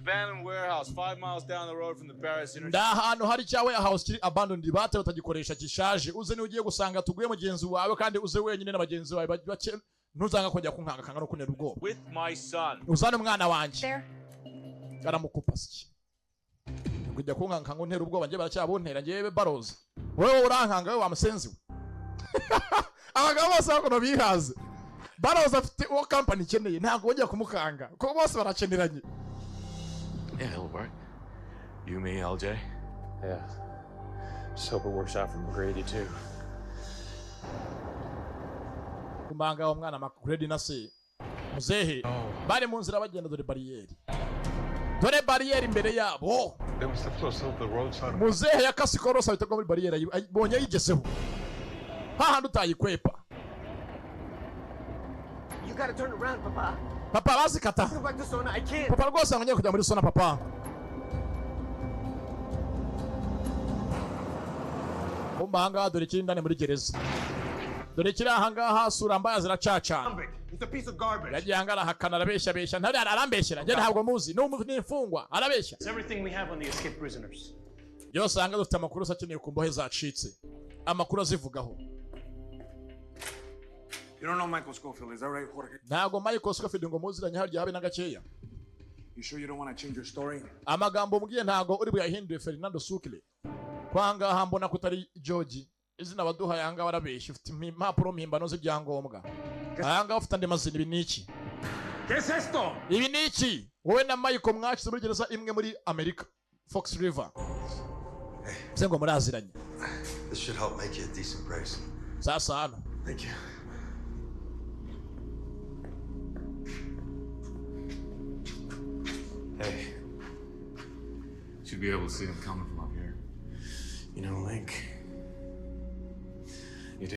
abandoned warehouse 5 miles down the road from the Barris Ndi ahantu hari cya warehouse kiri abandoned, bate batagikoresha, gishaje. Uze niba ugiye gusanga tuguye mugenzi wawe, kandi uze wenyine na bagenzi bawe bake, ntuzanga kongera kunkangakanga no kuntera ubwoba. With my son. Uzane umwana wanjye. There. Aramukupa siki kujya kunkanga ngo untera ubwoba? Njye baracyabuntera njyewe baroza, wowe urankanga, wowe wamusenzi we. Abagabo bose bakono bihaze, baroza afite uwo company ikeneye, ntabwo bajya kumukanga kuko bose barakeneranye. Yeah, it'll work. You, me, LJ. Yeah. Just hope it works out for McGrady too. Kumanga umwana McGrady na se muzehe bari mu nzira bagenda. Dore bariyeri, dore bariyeri imbere yabo. They must have closed off the roadside. Muzehe yakase ikorosi ahita agwa muri bariyeri, ayibonye ayigezeho hahandi utayikwepa. You gotta turn around, Papa. Papa, bazikata. Go back to Sona. I can't. Papa, rwose ngo ngiye kujya muri Sona, papa. Kumba ahangaha dore ikiri indani muri gereza, dore kiri ahangaha, sura mbaya ziracacana. It's a piece of garbage. Yagiye ahangaha arahakana, arabeshya beshya, ntari arambeshyera, njye ntabwo muzi, ni imfungwa, arabeshya. It's everything we have on the escaped prisoners. Yose ahangaha dufite amakuru yose akeneye ku mbohe zacitse, amakuru azivugaho. You don't know Michael Schofield, is that right, Jorge? Ntabwo Michael Scofield ngo muziranye harya habe na gakeya? You sure you don't want to change your story? Amagambo mbwiye ntabwo uri buyahindure, Fernando Sukle? Kwangaha mbona ko utari George, izina baduhaye ahangaha barabeshya, ufite impapuro mpimbano z'ibyangombwa ahangaha, ufite andi mazina. Ibi ni iki? ¿Qué es esto? Ibi ni iki? Wowe na Michael mwashyize muri gereza imwe muri Amerika, Fox River, se ngo muraziranye? This should help make you a decent price. Sasa hano. Thank you. Hey. Should be able to see him coming from up here. You know, Link,